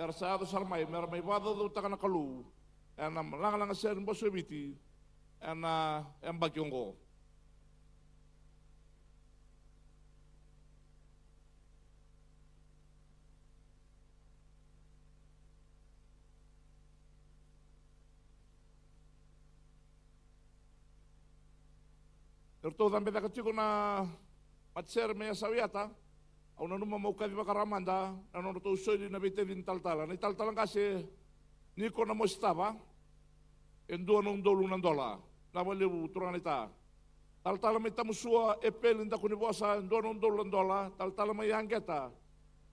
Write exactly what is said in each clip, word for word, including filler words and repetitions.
Era sa yaco sara mai me ra mai vakacaucautaka na Kalou ena lagalaga sere ni Bose o Viti ena yabaki oqo. Eratou cabe cake tiko na matasere mai Yasawa i Yata. Au nanuma meu kacivaka rawa mada na nodratou soli na veitacini talatala. Na italatala qase Niko Namositava, e dua na udolu na dola. Vinaka vakalevu turaga naita. Talatala mai Tamusua, Epeli Dakunivosa, e dua na udolu na dola. Talatala mai Yaqeta,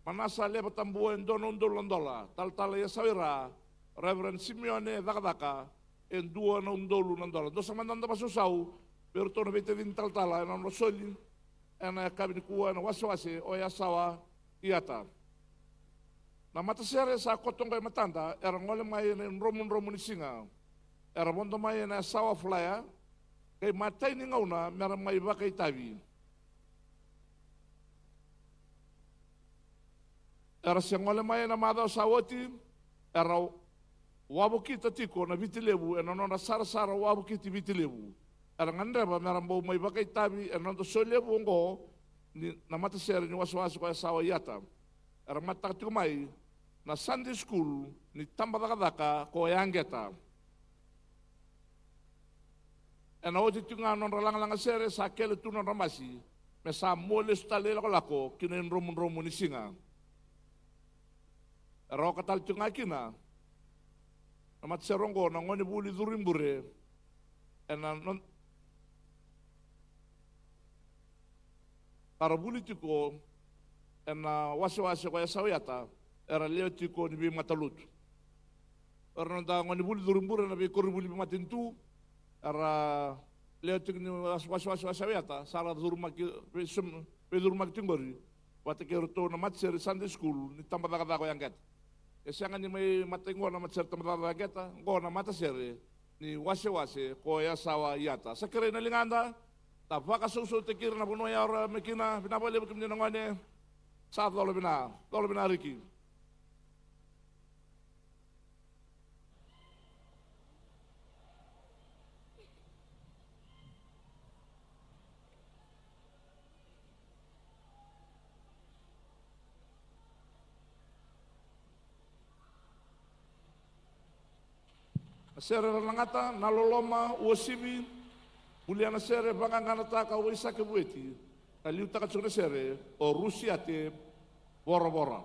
Manasa Levatabua, e dua na udolu na dola. Talatala i Yasawa i Ra, Reverend Simeone Cakacaka, e dua na udolu na dola. Dua sara mada na vakasausau vei iratou na veitacini talatala ena nodra soli ena yakavi nikua ena wasewase o Yasawa i Yata. Na matasere sa koto oqo e matada era gole mai ena idromudromu ni siga. Era vodo mai ena Yasawa Flyer, qai matai ni gauna me ra mai vakaitavi. Era se gole mai ena macawa sa oti, era wavokita tiko na Viti Levu ena nodra sarasara wavokiti Viti Levu. Era gadreva me ra bau mai vakaitavi ena noda solevu oqo ni na matasere ni wasewase ko Yasawa i Yata. Era mataka tiko mai na Sunday School ni tabacakacaka ko Yaqeta. Ena oti tiko ga nodra lagalaga sere sa kele tu nodra basi me sa mua lesu tale i lakolako ki na idromudromu ni siga. Era oka tale tiko ga kina na matasere oqo na gonevuli curu i bure ena no- ka ra vuli tiko ena wasewase ko Yasawa i Yata, era lewe tiko ni veimatalotu. Era noda gonevuli curu i bure ena veikoronivuli veimatanitu, era lewe tiko ni was- wasewase ko Yasawa i Yata, sa ra curumaki veisum- veicurumaki tiko qori vata kei iratou na matasere Sunday School ni tabacakacaka ko Yaqeta. E sega ni mai matai qo na matasere tabacakacaka ko Yaqeta, qo na matasere ni wasewase ko Yasawa i Yata. Sa kerei na ligada, da vakasausautaki ira na vanua ya ra mai kina. Vinaka vakalevu kemuni na gone. Sa colo vina, colo vina riki. Na sere ra lagata, na loloma uasivi, bulia na sere vaqaqanataka o Waisake Vueti, ka liutaka tiko na sere o Rusiate Voravora.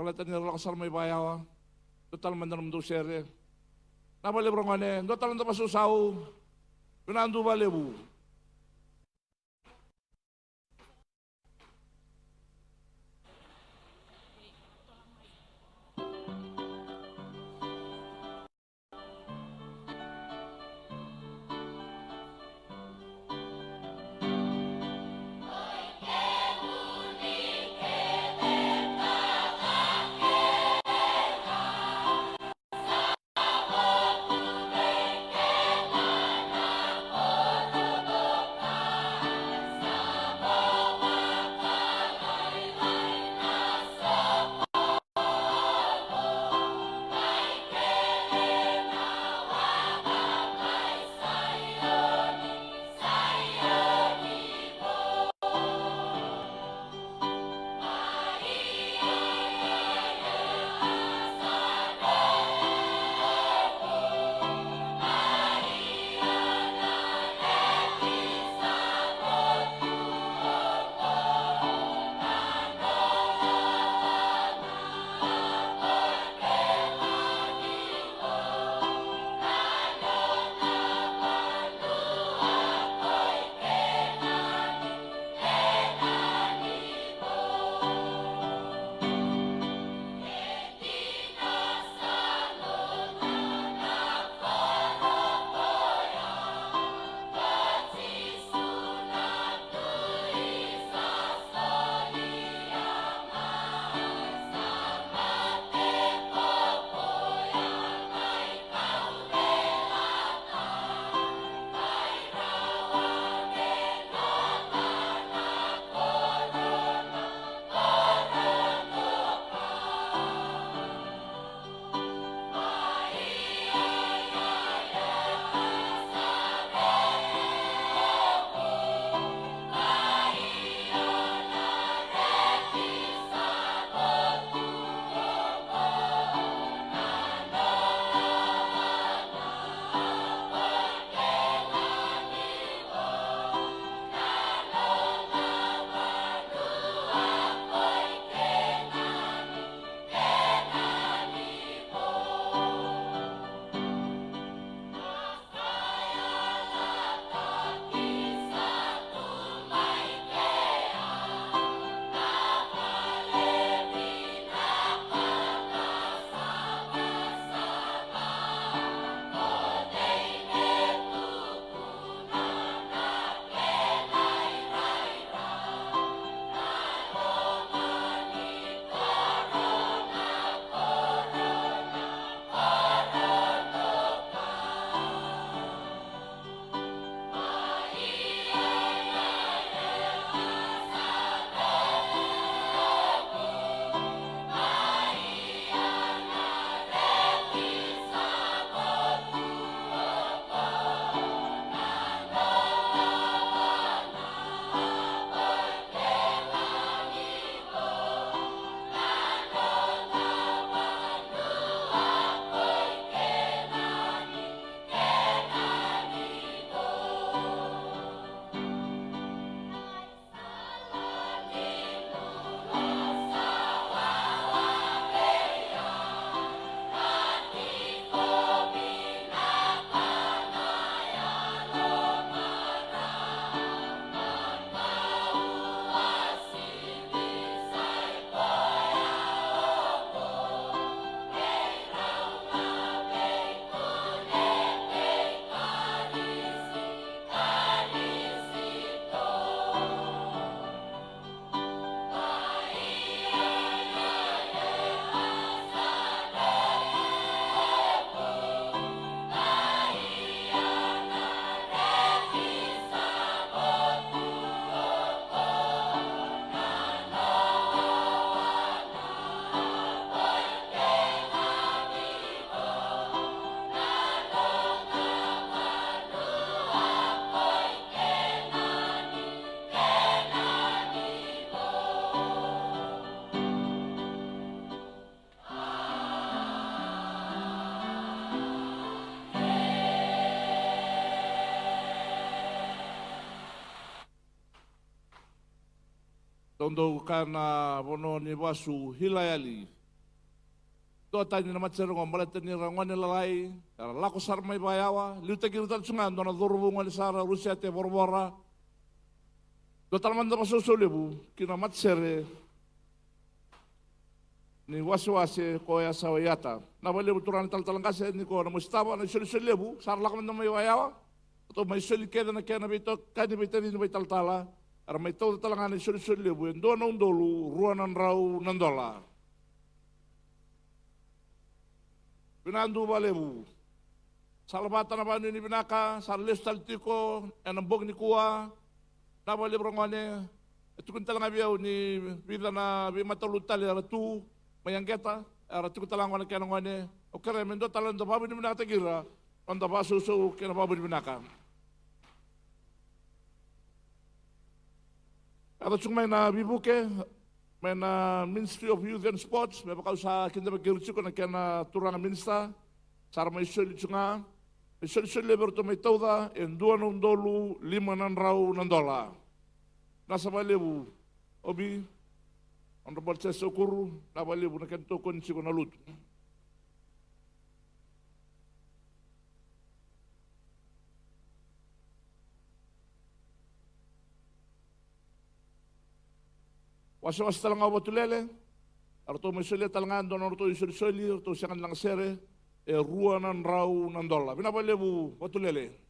Baleta ni ra lako sara mai vakayawa. Dua tale mada na nomudou sere. Vinaka vakalevu ragone, dua tale na vakasausau. Vinaka vakalevu. Dou kaya na vanua ni vasu Hilaiali. Duatani na matasere oqo baleta ni ra gone lalai, era lako sara mai vakayawa, liutaki ira tale tu ga dua na cauravou gone sara, Rusiate Voravora. Dua tale mada na vakasausau levu ki na matasere ni wasewase ko Yasawa Yata. Vinaka vakalevu turaga na talatala qase, ni ko na mositava na isolisoli levu, sa ra lako mada mai vakayawa. Ratou mai soli kece na kena veitokani, veitacini, veitalatala. Era mai tauca tale ga na isolisoli levu e dua na udolu rua na drau na dola. Vinaka duadua vakalevu. Salavata na vakanuinui vinaka, sa ra lesu tale tiko ena bogi nikua. Vinaka vakalevu ra gone. E tukuni tale ga vei au ni vica na veimataulu tale era tu mai Yaqeta, era tiko tale ga qo na kena gone. Au kerea me dua tale na noda vakavinavinakataki ira, noda vakasausau kei na vakavinavinaka. Yaco tiko mai na veivuke mai na Ministry of Youth and Sports, me vaka au sa kidavaki ira tiko na kena turaga minisita, sa ra mai soli tiko ga. Na isolisoli levu eratou mai tauca e dua na udolu lima na drau na dola. Vinaka sara vakalevu, Obi, Honorable Chester Okuru, vinaka vakalevu na kena tokoni tiko na lotu. Wasewase tale ga o Vatulele, eratou mai solia tale ga dua na nodratou isolisoli, eratou sega ni lagasere, e rua na drau na dola. Vinaka vakalevu Vatulele.